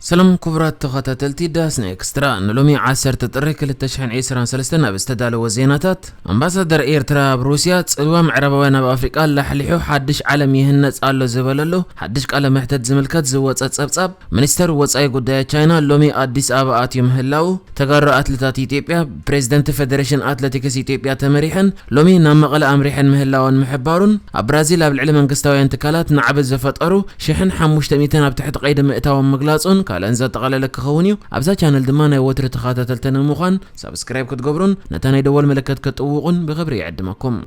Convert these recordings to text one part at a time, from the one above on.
ሰላም ክቡራት ተኸታተልቲ ዳስና ኤክስትራ፣ ንሎሚ ዓሰርተ ጥሪ ክልተ ሽሕን ዕስራን ሰለስተን ኣብ ዝተዳለወ ዜናታት፣ ኣምባሳደር ኤርትራ ኣብ ሩስያ፣ ጽልዋ ምዕራባውያን ኣብ ኣፍሪቃ ላሕሊሑ ሓድሽ ዓለም ይህነጽ ኣሎ ዝበለሉ ሓድሽ ቃለ መሕተት ዝምልከት ዝወጸ ጸብጻብ፣ ሚኒስተር ወጻኢ ጉዳያት ቻይና ሎሚ ኣዲስ ኣበባ ኣትዩ ምህላው፣ ተጋሩ ኣትሌታት ኢትዮጵያ፣ ፕሬዚደንት ፌደሬሽን ኣትሌቲክስ ኢትዮጵያ ተመሪሐን ሎሚ ናብ መቐለ ኣምሪሐን ምህላወን ምሕባሩን፣ ኣብ ብራዚል ኣብ ልዕሊ መንግስታውያን ትካላት ናዕቢ ዝፈጠሩ ሽሕን ሓሙሽተ ሚእትን ኣብ ትሕቲ ቀይዲ ምእታዎም ምግላጹን ካልእን ዘጠቓለለ ክኸውን እዩ። ኣብዛ ቻነል ድማ ናይ ወትሪ ተኸታተልቲ ንምዃን ሳብስክራይብ ክትገብሩን ነታ ናይ ደወል ምልክት ክትጥውቑን ብኽብሪ ይዕድመኩም።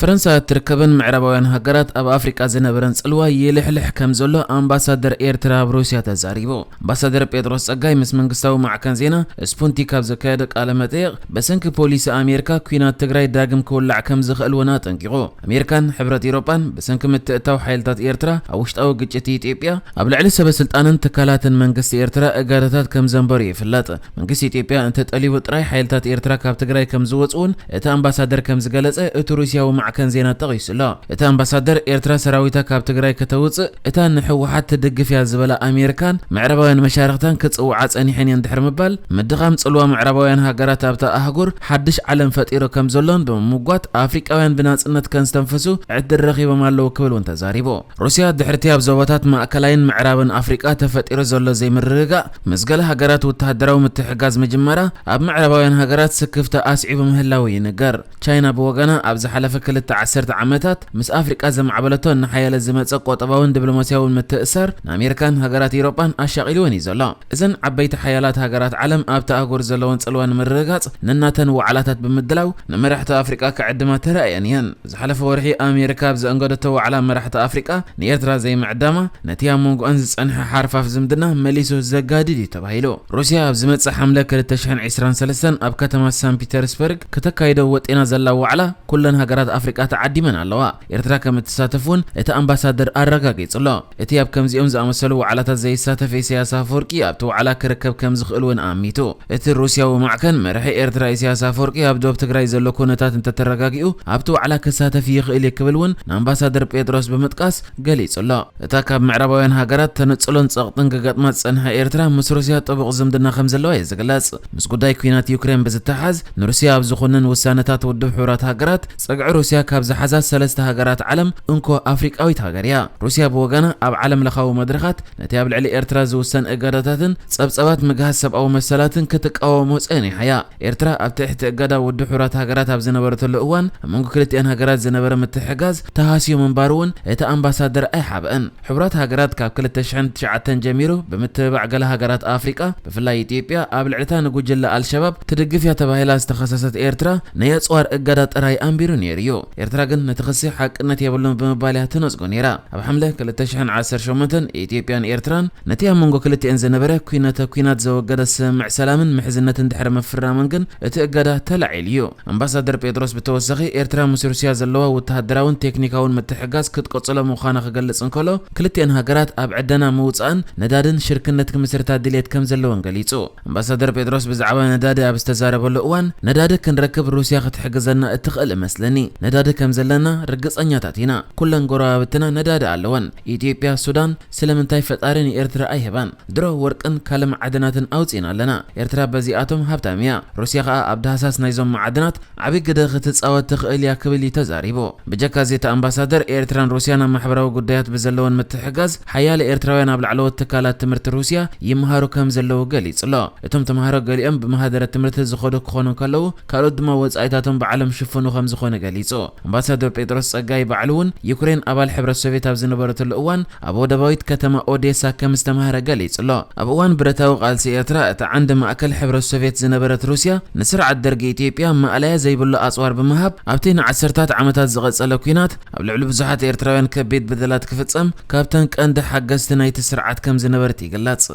ፈረንሳ እትርከበን ምዕራባውያን ሃገራት ኣብ ኣፍሪቃ ዝነበረን ጽልዋ ይልሕልሕ ከም ዘሎ ኣምባሳደር ኤርትራ ኣብ ሩስያ ተዛሪቡ። ኣምባሳደር ጴጥሮስ ጸጋይ ምስ መንግስታዊ ማዕከን ዜና ስፑንቲክ ኣብ ዘካየደ ቃለ መጠይቕ፣ ብሰንኪ ፖሊሲ ኣሜሪካ ኲናት ትግራይ ዳግም ክውላዕ ከም ዝኽእል እውን ኣጠንቂቑ። ኣሜሪካን ሕብረት ኤውሮጳን ብሰንኪ ምትእታው ሓይልታት ኤርትራ ኣብ ውሽጣዊ ግጭት ኢትዮጵያ ኣብ ልዕሊ ሰበ ስልጣንን ትካላትን መንግስቲ ኤርትራ እገዳታት ከም ዘንበሩ ይፍለጥ። መንግስቲ ኢትዮጵያ እንተጠሊቡ ጥራይ ሓይልታት ኤርትራ ካብ ትግራይ ከም ዝወጽኡ እውን እቲ ኣምባሳደር ከም ዝገለጸ እቲ ሩስያዊ ማዕከን ዜና ጠቒሱ ኣሎ። እቲ ኣምባሳደር፣ ኤርትራ ሰራዊታ ካብ ትግራይ ከተውጽእ እታ ንህወሓት ትድግፍ እያ ዝበላ ኣሜሪካን ምዕራባውያን መሻርኽታን ክጽውዓ ጸኒሐን እየን ድሕሪ ምባል፣ ምድኻም ጽልዋ ምዕራባውያን ሃገራት ኣብታ ኣህጉር ሓድሽ ዓለም ፈጢሩ ከም ዘሎን ብምምጓት፣ ኣፍሪቃውያን ብናጽነት ከንስተንፍሱ ዕድል ረኺቦም ኣለዉ ክብል እውን ተዛሪቡ። ሩስያ ድሕርቲ ኣብ ዞባታት ማእከላይን ምዕራብን ኣፍሪቃ ተፈጢሩ ዘሎ ዘይምርግጋእ፣ ምስ ገለ ሃገራት ወተሃደራዊ ምትሕግጋዝ ምጅማራ፣ ኣብ ምዕራባውያን ሃገራት ስክፍታ ኣስዒቡ ምህላዉ ይንገር። ቻይና ብወገና፣ ኣብ ዝሓለፈ ክልተ ዓሰርተ ዓመታት ምስ ኣፍሪቃ ዘማዕበለቶ እናሓየለ ዝመጸ ቁጠባውን ዲፕሎማስያውን ምትእሳር፣ ንኣሜሪካን ሃገራት ኤውሮጳን ኣሻቒልወን እዩ ዘሎ። እዘን ዓበይቲ ሓያላት ሃገራት ዓለም ኣብቲ ኣህጉር ዘለወን ጽልዋ ንምርግጋጽ ነናተን ዋዕላታት ብምድላው ንመራሕቲ ኣፍሪቃ ክዕድማ ተራእየን እየን። ዝሓለፈ ወርሒ ኣሜሪካ ኣብ ዘእንገደቶ ዋዕላ መራሕቲ ኣፍሪቃ ንኤርትራ ዘይምዕዳማ፣ ነቲ ኣብ መንጎኣን ዝጸንሐ ሓርፋፍ ዝምድና መሊሱ ዘጋድድ እዩ ተባሂሉ። ሩስያ ኣብ ዝመጽእ ሓምለ ክልተ ሽሕን ዕስራን ሰለስተን ኣብ ከተማ ሳን ፒተርስበርግ ከተካይዶ ወጢና ዘላ ዋዕላ ኩለን ሃገራት ኣፍሪቃ ተዓዲመን ኣለዋ። ኤርትራ ከም እትሳተፍ እውን እቲ ኣምባሳደር ኣረጋጊጹ ኣሎ። እቲ ኣብ ከምዚኦም ዝኣመሰሉ ዋዕላታት ዘይሳተፍ ኢሳያስ ኣፈወርቂ ኣብቲ ዋዕላ ክርከብ ከም ዝኽእል እውን ኣሚቱ። እቲ ሩስያዊ ማዕከን፣ መራሒ ኤርትራ ኢሳያስ ኣፈወርቂ ኣብ ዶብ ትግራይ ዘሎ ኩነታት እንተተረጋጊኡ ኣብቲ ዋዕላ ክሳተፍ ይኽእል እዩ ክብል እውን ንኣምባሳደር ጴጥሮስ ብምጥቃስ ገሊጹ ኣሎ። እታ ካብ ምዕራባውያን ሃገራት ተነጽሎን ጸቕጥን ክገጥማ ዝጸንሐ ኤርትራ፣ ምስ ሩስያ ጥቡቕ ዝምድና ከም ዘለዋ እዩ ዝግለጽ። ምስ ጉዳይ ኲናት ዩክሬን ብዝተሓዝ፣ ንሩስያ ኣብ ዝኾነን ውሳነታት ውድብ ሕቡራት ሃገራት፣ ጸግዒ ሩስያ ካብ ዝሓዛ ሰለስተ ሃገራት ዓለም እንኮ ኣፍሪቃዊት ሃገር እያ። ሩስያ ብወገና፣ ኣብ ዓለም ለኻዊ መድረኻት ነቲ ኣብ ልዕሊ ኤርትራ ዝውሰን እገዳታትን ጸብጸባት ምግሃስ ሰብኣዊ መሰላትን ክትቃወሞ ጸኒሓ እያ። ኤርትራ ኣብ ትሕቲ እገዳ ውድብ ሕቡራት ሃገራት ኣብ ዝነበረትሉ እዋን፣ ኣብ መንጎ ክልቲኣን ሃገራት ዝነበረ ምትሕግጋዝ ተሃስዩ ምንባሩ እውን እቲ ኣምባሳደር ኣይሓብአን። ሕቡራት ሃገራት ካብ ክልተ ሽሕን ትሽዓተን ጀሚሩ ብምትብባዕ ገለ ሃገራት ኣፍሪቃ፣ ብፍላይ ኢትዮጵያ፣ ኣብ ልዕሊታ ንጉጅለ ኣልሸባብ ትድግፍ እያ ተባሂላ ዝተኸሰሰት ኤርትራ ናይ ኣጽዋር እገዳ ጥራይ ኣንቢሩ ነይሩ እዩ። ኤርትራ ግን ነቲ ክሲ ሓቅነት የብሉን ብምባል እያ ትነጽጎ ነይራ። ኣብ ሓምለ ክልተ ሽሕን ዓሰርተ ሸሞንተን ኢትዮጵያን ኤርትራን ነቲ ኣብ መንጎ ክልቲኤን ዝነበረ ኲነተ ኲናት ዘወገደ ስምምዕ ሰላምን ምሕዝነትን ድሕሪ ምፍራመን ግን እቲ እገዳ ተላዒሉ እዩ። ኣምባሳደር ጴጥሮስ ብተወሳኺ፣ ኤርትራ ምስ ሩስያ ዘለዋ ወተሃደራውን ቴክኒካውን ምትሕግጋዝ ክትቅጽሎ ምዃና ክገልጽ እንከሎ፣ ክልቲኤን ሃገራት ኣብ ዕደና ምውጻእን ነዳድን ሽርክነት ክምስርታ ድልየት ከም ዘለወን ገሊጹ። ኣምባሳደር ጴጥሮስ ብዛዕባ ነዳዲ ኣብ ዝተዛረበሉ እዋን፣ ነዳዲ ክንረክብ ሩስያ ክትሕግዘና እትኽእል እመስለኒ። ነዳዲ ከም ዘለና ርግጸኛታት ኢና። ኩለን ጎረባብትና ነዳዲ ኣለወን። ኢትዮጵያ፣ ሱዳን ስለምንታይ ፈጣሪ ንኤርትራ ኣይህባን? ድሮ ወርቅን ካልእ ማዕድናትን ኣውጺእና ኣለና። ኤርትራ በዚኣቶም ሃብታም እያ። ሩስያ ከኣ ኣብ ዳህሳስ ናይዞም ማዕድናት ዓቢ ግደ ክትጻወት ትኽእል እያ ክብል እዩ ተዛሪቡ። ብጀካ እዚ እቲ ኣምባሳደር፣ ኤርትራን ሩስያን ኣብ ማሕበራዊ ጉዳያት ብዘለወን ምትሕግጋዝ፣ ሓያለ ኤርትራውያን ኣብ ላዕለዎት ትካላት ትምህርቲ ሩስያ ይመሃሩ ከም ዘለዉ ገሊጹ ኣሎ። እቶም ተምሃሮ ገሊኦም ብማህደረ ትምህርቲ ዝኸዱ ክኾኑ እንከለዉ፣ ካልኦት ድማ ወጻኢታቶም ባዕሎም ሽፍኑ ከም ዝኾነ ገሊጹ። ኣምባሳደር ጴጥሮስ ጸጋይ ባዕሉ እውን ዩክሬን ኣባል ሕብረት ሶቪየት ኣብ ዝነበረትሉ እዋን ኣብ ወደባዊት ከተማ ኦዴሳ ከም ዝተማህረ ገሊጹ ኣሎ። ኣብ እዋን ብረታዊ ቃልሲ ኤርትራ እታ ዓንዲ ማእከል ሕብረት ሶቪየት ዝነበረት ሩስያ ንስርዓት ደርጊ ኢትዮጵያ ማእለያ ዘይብሉ ኣጽዋር ብምሃብ ኣብቲ ንዓሰርታት ዓመታት ዝቐጸለ ኲናት ኣብ ልዕሊ ብዙሓት ኤርትራውያን ከቢድ በደላት ክፍጸም ካብተን ቀንዲ ሓገዝቲ ናይቲ ስርዓት ከም ዝነበረት ይግለጽ።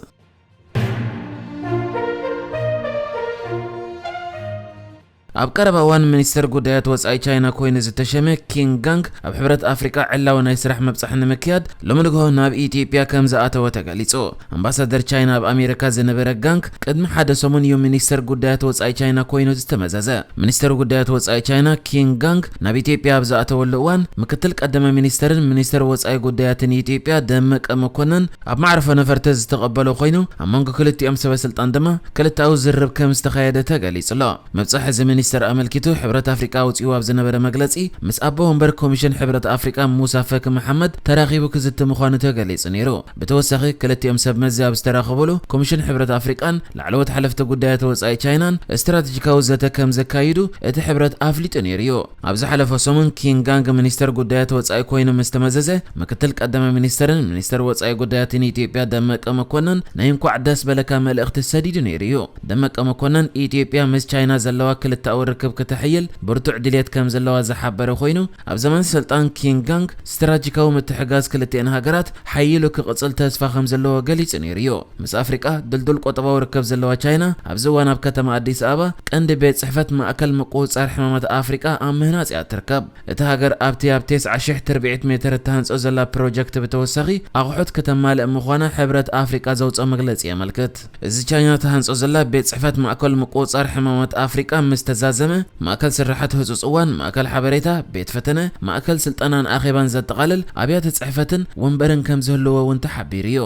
ኣብ ቀረባ እዋን ሚኒስተር ጉዳያት ወጻኢ ቻይና ኮይኑ ዝተሸመ ኪን ጋንግ፣ ኣብ ሕብረት ኣፍሪቃ ዕላዊ ናይ ስራሕ መብጻሕ ንምክያድ ሎሚ ንግሆ ናብ ኢትዮጵያ ከም ዝኣተወ ተገሊጹ። ኣምባሳደር ቻይና ኣብ ኣሜሪካ ዝነበረ ጋንግ፣ ቅድሚ ሓደ ሰሙን እዩ ሚኒስተር ጉዳያት ወጻኢ ቻይና ኮይኑ ዝተመዘዘ። ሚኒስተር ጉዳያት ወጻኢ ቻይና ኪን ጋንግ ናብ ኢትዮጵያ ኣብ ዝኣተወሉ እዋን፣ ምክትል ቀዳማይ ሚኒስተርን ሚኒስተር ወጻኢ ጉዳያትን ኢትዮጵያ ደመቀ መኮነን ኣብ ማዕረፎ ነፈርቲ ዝተቐበሎ ኮይኑ፣ ኣብ መንጎ ክልቲኦም ሰበ ስልጣን ድማ ክልተኣዊ ዝርርብ ከም ዝተኻየደ ተገሊጹ ኣሎ። ምብጻሕ እዚ ሚኒስተር ኣመልኪቱ፣ ሕብረት ኣፍሪቃ ኣውጺኡ ኣብ ዝነበረ መግለጺ፣ ምስ ኣቦ ወንበር ኮሚሽን ሕብረት ኣፍሪቃ ሙሳ ፈኪ መሓመድ ተራኺቡ ክዝቲ ምዃኑ ተገሊጹ ነይሩ። ብተወሳኺ፣ ክልቲኦም ሰብ መዚ ኣብ ዝተራኸቡሉ፣ ኮሚሽን ሕብረት ኣፍሪቃን ላዕለዎት ሓለፍቲ ጉዳያት ወጻኢ ቻይናን ስትራቴጂካዊ ዘተ ከም ዘካይዱ እቲ ሕብረት ኣፍሊጡ ነይሩ እዩ። ኣብ ዝሓለፈ ሰሙን፣ ኪን ጋንግ ሚኒስተር ጉዳያት ወጻኢ ኮይኑ ምስ ተመዘዘ፣ ምክትል ቀዳማይ ሚኒስተርን ሚኒስተር ወጻኢ ጉዳያትን ኢትዮጵያ ደመቀ መኮነን ናይ እንኳዕ ደስ በለካ መልእኽቲ ሰዲዱ ነይሩ እዩ። ደመቀ መኮነን፣ ኢትዮጵያ ምስ ቻይና ዘለዋ ክልተኣዊ ርክብ ክተሕይል ብርቱዕ ድልየት ከም ዘለዋ ዝሓበረ ኮይኑ፣ ኣብ ዘመን ስልጣን ኪን ጋንግ ስትራቴጂካዊ ምትሕጋዝ ክልቲአን ሃገራት ሓይሉ ክቕጽል ተስፋ ከም ዘለዎ ገሊጹ ነይሩ እዩ። ምስ ኣፍሪቃ ድልዱል ቆጠባዊ ርክብ ዘለዋ ቻይና፣ ኣብዚ እዋን ኣብ ከተማ ኣዲስ ኣበባ ቀንዲ ቤት ጽሕፈት ማእከል ምቁጽጻር ሕማማት ኣፍሪቃ ኣብ ምህናጽ እያ ትርከብ። እታ ሃገር ኣብቲ ኣብ ተስዓ ሽሕ ትርብዒት ሜትር እትሃንጾ ዘላ ፕሮጀክት ብተወሳኺ ኣቑሑት ከተማልእ ምዃና ሕብረት ኣፍሪቃ ዘውጽኦ መግለጺ የመልክት። እዚ ቻይና ትሃንጾ ዘላ ቤት ጽሕፈት ማእከል ምቁጽጻር ሕማማት ኣፍሪቃ ምስ ተዛዘመ፣ ማእከል ስራሓት ህጹጽ እዋን፣ ማእከል ሓበሬታ፣ ቤት ፈተነ፣ ማእከል ስልጠናን ኣኼባን ዘጠቓልል ኣብያተ ጽሕፈትን ወንበርን ከም ዝህልዎ እውን ተሓቢሩ እዩ።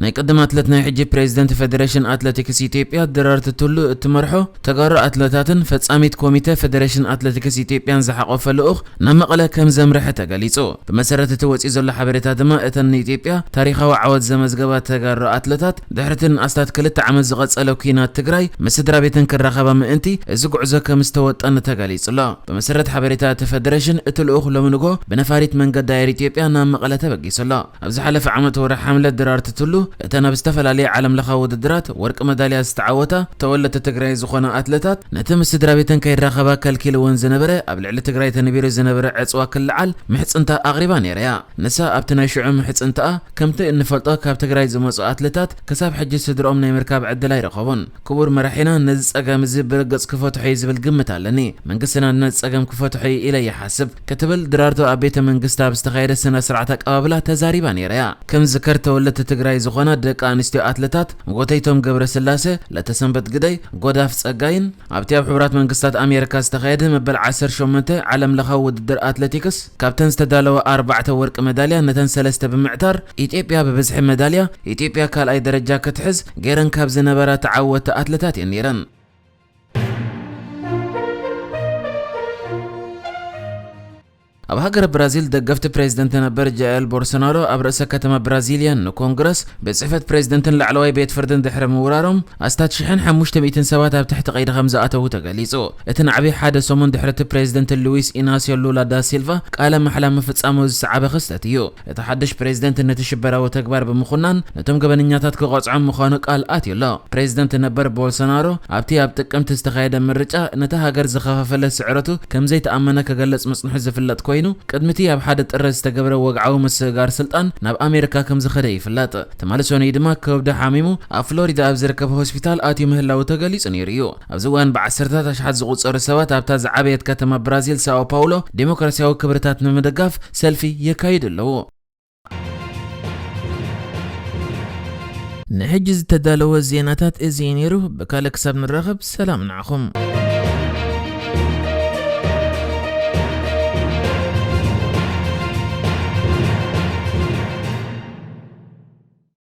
ናይ ቅድም ኣትለት ናይ ሕጂ ፕሬዚደንት ፌዴሬሽን ኣትሌቲክስ ኢትዮጵያ ደራርቱ ቱሉ እትመርሖ ተጋሩ ኣትለታትን ፈጻሚት ኮሚተ ፌዴሬሽን ኣትሌቲክስ ኢትዮጵያን ዝሓቖፈ ልኡኽ ናብ መቐለ ከም ዘምርሐ ተገሊጹ። ብመሰረት እቲ ወጺኡ ዘሎ ሓበሬታ ድማ፣ እተን ንኢትዮጵያ ታሪኻዊ ዓወት ዘመዝገባ ተጋሩ ኣትለታት፣ ድሕሪ እቲ ንኣስታት ክልተ ዓመት ዝቐጸለ ኲናት ትግራይ፣ ምስ ስድራ ቤተን ክራኸባ ምእንቲ እዚ ጉዕዞ ከም ዝተወጠነ ተገሊጹ ኣሎ። ብመሰረት ሓበሬታ እቲ ፌዴሬሽን፣ እቲ ልኡኽ ሎሚ ንግሆ ብነፋሪት መንገዲ ኣየር ኢትዮጵያ ናብ መቐለ ተበጊሱ ኣሎ። ኣብ ዝሓለፈ ዓመት ወርሒ ሓምለ፣ ደራርቱ ቱሉ፣ እተን ኣብ ዝተፈላለየ ዓለምለኻዊ ውድድራት ወርቂ መዳልያ ዝተዓወታ ተወለድቲ ትግራይ ዝኾና ኣትለታት፣ ነቲ ምስ ስድራ ቤተን ከይራኸባ ከልኪልወን ዝነበረ፣ ኣብ ልዕሊ ትግራይ ተነቢሩ ዝነበረ ዕፅዋ ክለዓል ምሕፅንታ ኣቕሪባ ነይራ እያ። ንሳ ኣብቲ ናይ ሽዑ ምሕፅንታኣ፣ ከምቲ እንፈልጦ፣ ካብ ትግራይ ዝመፁ ኣትለታት ክሳብ ሕጂ ስድርኦም ናይ ምርካብ ዕድል ኣይረኸቡን። ክቡር መራሒና ነዚ ጸገም እዚ ብርግጽ ክፈትሖ እዩ ዝብል ግምት ኣለኒ። መንግስትና ነዚ ጸገም ክፈትሖ እዩ ኢለ ይሓስብ፣ ክትብል ደራርቱ ኣብ ቤተ መንግስቲ ኣብ ዝተኻየደ ስነ ስርዓት ኣቀባብላ ተዛሪባ ነይራ እያ። ከም ዝዝከር፣ ተወለድቲ ትግራይ ዝኾና ደቂ ኣንስትዮ ኣትለታት ጎተይቶም ገብረስላሴ፣ ለተሰንበት ግደይ፣ ጎዳፍ ጸጋይን ኣብቲ ኣብ ሕቡራት መንግስታት ኣሜሪካ ዝተኻየደ መበል ዓሰርተ ሸሞንተ ዓለም ለኻዊ ውድድር ኣትሌቲክስ፣ ካብተን ዝተዳለዋ ኣርባዕተ ወርቂ መዳልያ ነተን ሰለስተ ብምዕታር፣ ኢትዮጵያ ብብዝሒ መዳልያ ኢትዮጵያ ካልኣይ ደረጃ ክትሕዝ ገይረን ካብ ዝነበራ ተዓወትቲ ኣትለታት እየን ነይረን። ኣብ ሃገረ ብራዚል፣ ደገፍቲ ፕሬዚደንት ነበር ጃኤል ቦልሶናሮ ኣብ ርእሰ ከተማ ብራዚልያ ንኮንግረስ፣ ቤት ጽሕፈት ፕሬዚደንትን ላዕለዋይ ቤት ፍርድን ድሕሪ ምውራሮም፣ ኣስታት ሽሕን ሓሙሽተ ሚእትን ሰባት ኣብ ትሕቲ ቀይዲ ከም ዝኣተዉ ተገሊጹ። እቲ ናዕቢ ሓደ ሰሙን ድሕሪ እቲ ፕሬዚደንት ሉዊስ ኢናስዮ ሉላ ዳ ሲልቫ ቃለ ማሕላ ምፍጻሙ ዝሰዓበ ክስተት እዩ። እቲ ሓድሽ ፕሬዚደንት ነቲ ሽበራዊ ተግባር ብምኹናን፣ ነቶም ገበነኛታት ክቐጽዖም ምዃኑ ቃል ኣትዩ ኣሎ። ፕሬዚደንት ነበር ቦልሶናሮ ኣብቲ ኣብ ጥቅምቲ ዝተኻየደ ምርጫ ነታ ሃገር ዝኸፋፈለ ስዕረቱ ከም ዘይተኣመነ ክገልጽ ምጽንሑ ዝፍለጥ ኮይኑ፣ ቅድሚቲ ኣብ ሓደ ጥሪ ዝተገብረ ወግዓዊ ምስግጋር ስልጣን ናብ ኣሜሪካ ከም ዝኸደ ይፍለጥ። ትማሊ ሰኑይ ድማ ከብዱ ሓሚሙ ኣብ ፍሎሪዳ ኣብ ዝርከብ ሆስፒታል ኣትዩ ምህላዉ ተገሊጹ ነይሩ እዩ። ኣብዚ እዋን ብዓሰርታት ኣሽሓት ዝቑጸሩ ሰባት ኣብታ ዝዓበየት ከተማ ብራዚል ሳኦ ፓውሎ ዴሞክራሲያዊ ክብርታት ንምድጋፍ ሰልፊ የካይዱ ኣለዉ። ንሕጂ ዝተዳለወ ዜናታት እዚ እዩ ነይሩ። ብካልእ ክሳብ ንራኸብ፣ ሰላም ንዓኹም።